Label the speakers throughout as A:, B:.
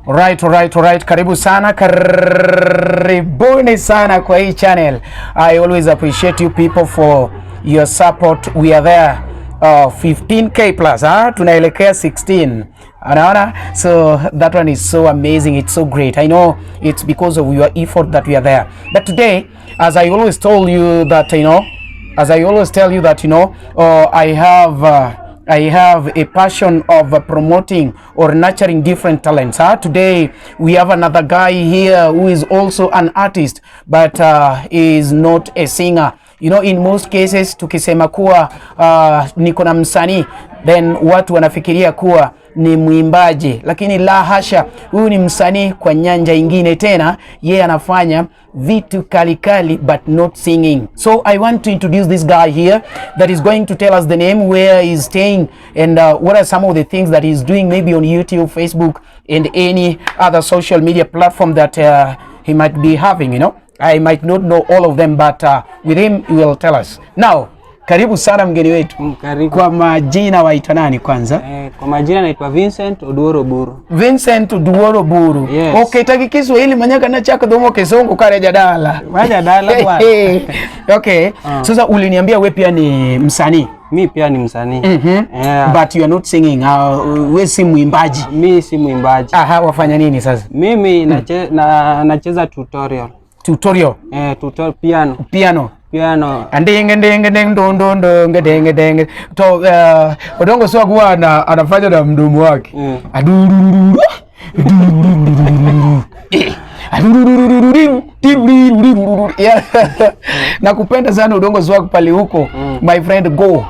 A: Alright. Karibu sana, karibuni sana kwa hii channel. I always appreciate you people for your support. We are there 15K plus, huh? Tunaelekea 16. Unaona? So that one is so amazing. It's so great. I know it's because of your effort that we are there. But today, as I always told you that, you know, as I always tell you that, I have a passion of promoting or nurturing different talents. Huh? Today we have another guy here who is also an artist, but is not a singer. In most cases tukisema kuwa niko na msanii, then watu wanafikiria kuwa ni mwimbaji, lakini la hasha, huyu ni msanii kwa nyanja ingine tena. Yeye anafanya vitu kalikali but not singing. So I want to introduce this guy here that is going to tell us the name, where he's staying, and what are some of the things that he's doing, maybe on YouTube, Facebook, and any other social media platform that he might be having. I might not know all of them, but with him he will tell us. Now, karibu sana mgeni wetu.
B: Karibu.
A: Kwa majina waitwa nani kwanza?
B: Kwa majina naitwa Vincent Oduoro Buru.
A: Vincent Oduoro Buru.
B: Yes.
A: Okay, taki Kiswahili manyaka na chako dhomo Kizungu kare jadala.
B: Wajadala bwana.
A: Okay. Sasa uliniambia we pia ni msanii.
B: Mi pia ni msanii. Yeah.
A: But you are not singing. We si mwimbaji.
B: Mi si mwimbaji.
A: Aha, wafanya nini sasa?
B: Mimi nacheza tutorial.
A: Tutorial.
B: Tutorial piano.
A: Piano.
B: Piano.
A: Andinge ndinge ding dong dong dong ding ding. To Odongo Swag huwa anafanya na mdomo wake. Adurururu. Adurururu. Adurururu. Tirurururu. Yeah. Nakupenda sana, Odongo Swag, pale huko. My friend, go.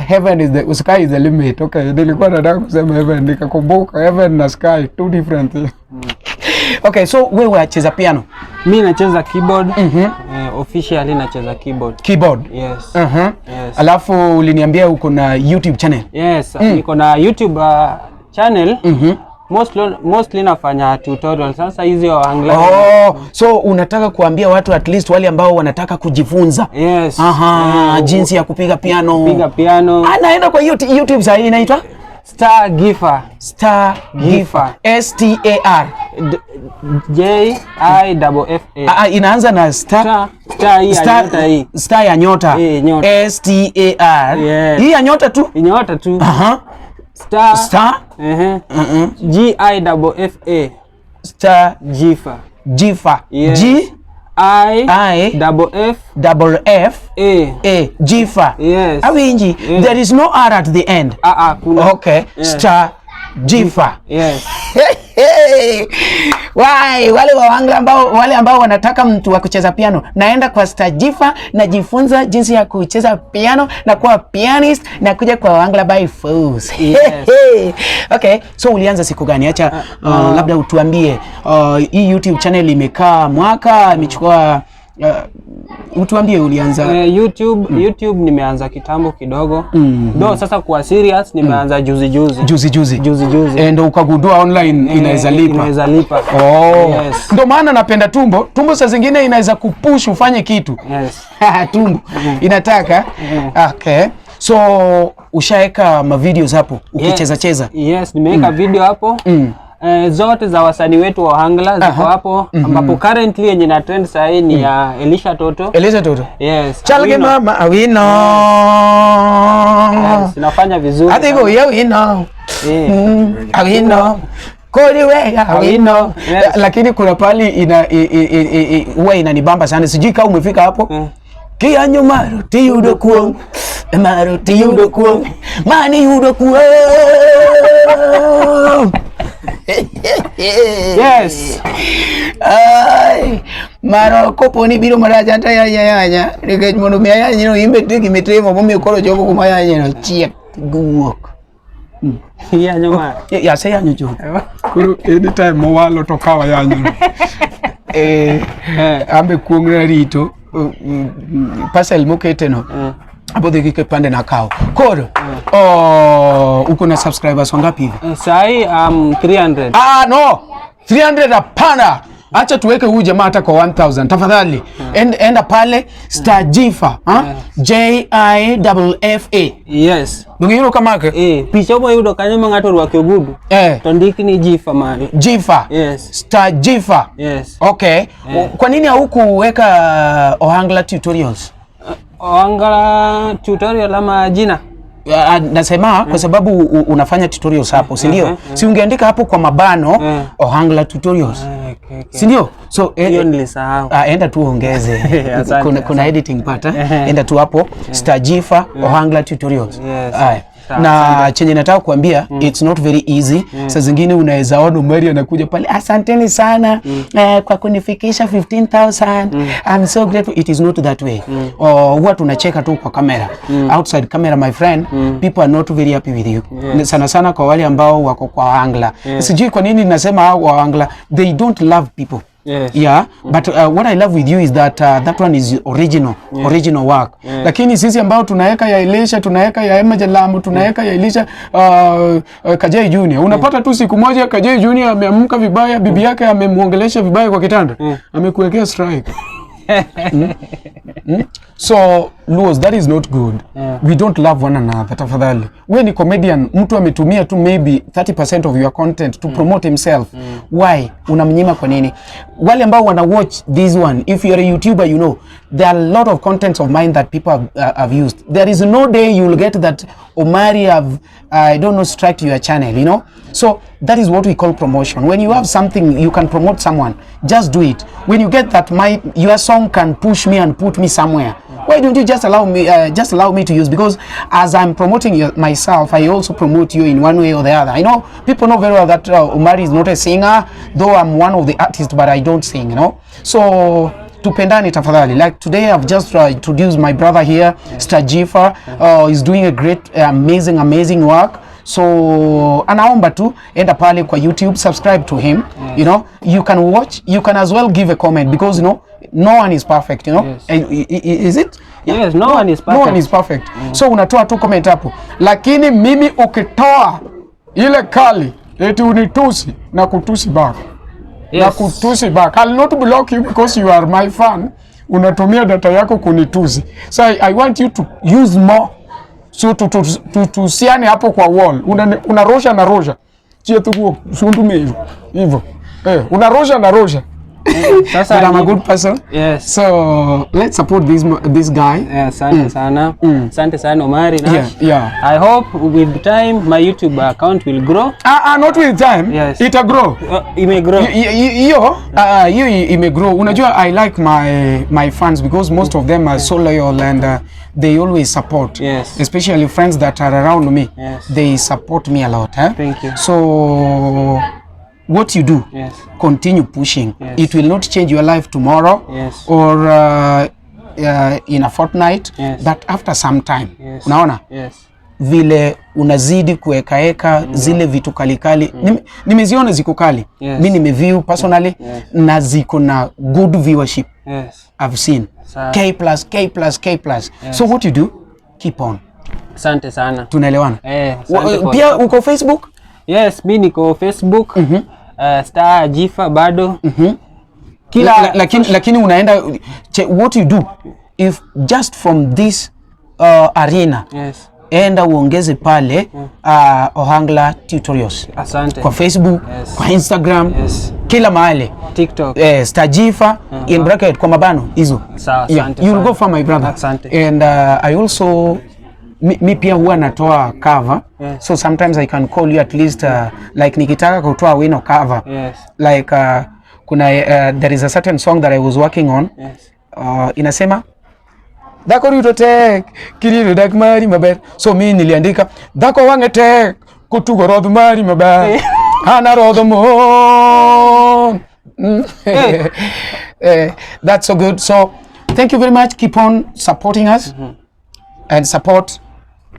A: Heaven is the sky is the limit. Okay, nilikuwa nataka kusema heaven, nikakumbuka heaven na sky, two different things. Okay, so wewe wacheza piano?
B: Mi nacheza keyboard. Officially nacheza keyboard.
A: Keyboard.
B: Yes. Yes.
A: Alafu uliniambia uko na YouTube channel.
B: Yes, niko na YouTube channel. Mostly nafanya tutorial. Sasa hizi Ohangla.
A: Oh, so unataka kuambia watu, at least wale ambao wanataka kujifunza.
B: Yes.
A: Jinsi ya kupiga piano.
B: Piga piano.
A: Anaenda kwa YouTube, YouTube sasa inaitwa
B: Star Gifa.
A: Star Gifa. S T A R.
B: J I double F A.
A: Ah, ah, inaanza na star.
B: Star, star hii ya
A: Star,
B: nyota hii.
A: Star ya nyota.
B: Eh, nyota.
A: S T A R.
B: Yes.
A: Hii ya nyota tu.
B: Nyota tu. Star.
A: Star.
B: G I double F A.
A: Star
B: Gifa.
A: Gifa.
B: Yes.
A: G
B: I
A: I
B: double F
A: double F
B: A.
A: A. Gifa.
B: Yes.
A: Awinji.
B: Yes.
A: There is no R at the end.
B: Ah ah, kuna.
A: Okay.
B: Yes.
A: Star Gifa.
B: Yes.
A: Wai, wale wa ambao wale ambao wanataka mtu wa kucheza piano, naenda kwa Star Gifa, najifunza jinsi ya kucheza piano na kuwa pianist na kuja kwa Ohangla by force.
B: Yes.
A: Okay, so ulianza siku gani? Acha labda utuambie, hii YouTube channel imekaa mwaka, imechukua, utuambie ulianza.
B: YouTube nimeanza kitambo kidogo. Though sasa kuwa serious nimeanza juzi juzi.
A: Juzi juzi.
B: Juzi juzi.
A: Ndo ukagundua online inaweza lipa.
B: Inaweza lipa.
A: Oh.
B: Yes.
A: Ndo maana napenda tumbo. Tumbo saa zingine inaweza kupush ufanye kitu.
B: Yes.
A: Tumbo inataka. Okay. So ushaeka ma videos hapo ukicheza cheza?
B: Yes, nimeweka video hapo. Zote za wasanii wetu wa Ohangla ziko hapo, ambapo currently yenye na trend sasa hii ni ya Elisha Toto.
A: Elisha Toto.
B: Yes.
A: Chalge
B: Awino.
A: mama Awino.
B: Yes, inafanya vizuri.
A: Adhi go Awino. Awino. Koli we Awino.
B: Awino, yes.
A: Lakini kuna pali ina huwa inanibamba sana. Sijui kama umefika hapo. Kiyanyo maro tiyudo kuong, maro tiyudo kuong, mani yudo kuong.
B: Yes.
A: Ai, maro koponi biro marach anta yanya yanya nikech mondo mi ayanyno imbe nitie gimitimo momiyo koro chopo kuma ayanyeno chiek guok.
B: Iyanyo maro.
A: Aseyanyo chuth.
C: Koro anytime mowalo to kawa yanyo.
A: Ambe kuong'na rito parcel mokete no. Abodhi gi kipande nakawo. Koro, oh, uko na subscribers wangapi hivi?
B: Sahi 300.
A: Ah, no, 300 hapana. Acha tuweke huyu jamaa hata kwa 1000 tafadhali. Enda pale Star Jifa, ha? J I F F A.
B: Yes.
A: Dungiro kamake.
B: Picha moyudo kanyo ma ng'ato orwako ogudu to ndik ni Jifa malo.
A: Jifa.
B: Yes.
A: Star Jifa.
B: Yes.
A: Okay. Kwa nini haukuweka Ohangla tutorials?
B: Ohangla tutorial ama jina?
A: Nasema kwa sababu unafanya tutorials hapo, si ndio? Si ungeandika hapo kwa mabano Ohangla tutorials.
B: Okay.
A: Si ndio? So
B: Hiyo nilisahau.
A: Enda tu ongeze.
B: Asante,
A: Kuna editing part, eh? Enda tu hapo Star Jifa Ohangla tutorials.
B: Yes.
A: Aya.
B: Sawa,
A: Na chenye nataka kuambia, it's not very easy. Saa zingine unaweza ona Omari anakuja pale, asanteni sana kwa kunifikisha 15,000. I'm so grateful. It is not that way. Huwa tunacheka tu kwa kamera. Outside camera, my friend, people are not very happy with you. Sana sana kwa wale ambao wako kwa Ohangla. Sijui kwa nini nasema hao wa Ohangla, they don't love people. Yeah, but what I love with you is that that one is original work.
C: Lakini sisi ambao tunaweka ya Elisha, tunaweka ya Emma Jalamu, tunaweka ya Elisha Kajai Junior. Unapata tu siku moja Kajai Junior ameamka vibaya, bibi yake amemuongelesha vibaya kwa kitanda. Amekuwekea strike. So Luos, that is not good. We don't love one another, tafadhali. We ni comedian, mtu ametumia tu maybe 30% of your content to promote himself.
A: Why? Unamnyima kwa nini? Wale ambao wana watch this one, if you are a YouTuber, you know, there are a lot of contents of mine that people have used. There is no day you will get that Omari have, I don't know, strike your channel. So that is what we call promotion. When you have something, you can promote someone, just do it. When you get that your song can push me and put me somewhere, why don't you just allow me to use? Because as I'm promoting myself, I also promote you in one way or the other. I know people know very well that Omari is not a singer, though I'm one of the artists, but I don't sing. So tupendane tafadhali. Like today I've just introduced my brother here, Star Jifa. He's doing a great, amazing, amazing work. So anaomba tu enda pale kwa YouTube, subscribe to him. You can watch, you can as well give a comment because no one is perfect.
B: Yes.
A: Is it?
B: Yes, no one is
A: No one
B: perfect.
A: is perfect. So unatoa tu comment hapo.
C: Lakini mimi ukitoa ile kali eti unitusi na kutusi back. Na kutusi back. I'll not block you because you are my fan. Unatumia data yako kunitusi. So I want you to use more. So tusiane hapo kwa wall. Unarosha na rosha. Chia tu sundume hivyo. Hivyo. Unarosha na rosha.
B: Sasa
A: But I'm a good person.
B: Yes.
A: So let's support this guy.
B: Yeah, asante sana. Asante sana, Omari Nash. I hope with time my YouTube account will grow.
C: Ah, ah, not with time.
B: Yes.
C: Ita grow.
B: Ime grow.
A: Hiyo imegrow. Unajua I like my fans because most of them are so loyal and they always support. Especially friends that are around me. They support me a lot. Eh?
B: Thank you.
A: So what you do, continue pushing. It will not change your life tomorrow or in a fortnight, but after some time. Unaona?
B: Yes.
A: Vile unazidi kuwekaeka zile vitu kalikali, nimeziona ziko kali. Mi nimeview personally na ziko na good viewership. I've seen
B: Sawa.
A: K plus K plus K plus. So what you do, keep on.
B: Asante sana.
A: Tunaelewana?
B: Asante for
A: Pia uko Facebook?
B: Yes, mi niko Facebook. Star Jifa bado. Kila
A: Lakini unaenda what you do, if just from this arena, enda uongeze pale Ohangla tutorials
B: Asante.
A: Kwa Facebook, kwa Instagram, kila mahali.
B: TikTok.
A: Star Jifa in bracket, kwa mabano hizo.
B: Sawa,
A: Yeah,
B: asante
A: you'll
B: sana.
A: go far, my brother.
B: Asante.
A: And I also mi pia huwa natoa cover. So sometimes I can call you at least, like nikitaka kutoa wino cover. Like kuna there is a certain song that I was working on. Inasema dhako rito tek kirito dak mari maber, so mi niliandika dhako wang'e tek kotugo rodh mari maber an arodho mon. That's so good. So thank you very much. Keep on supporting us and support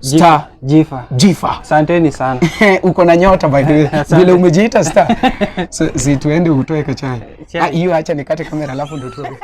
A: Star
B: Jifa.
A: Jifa.
B: Asanteni sana.
A: Uko na nyota, by the way,
B: Asante.
A: vile umejiita star. So, si tuende utoe kachai?
B: Chai.
A: Ah, hiyo acha nikate kamera alafu ndo tuoge.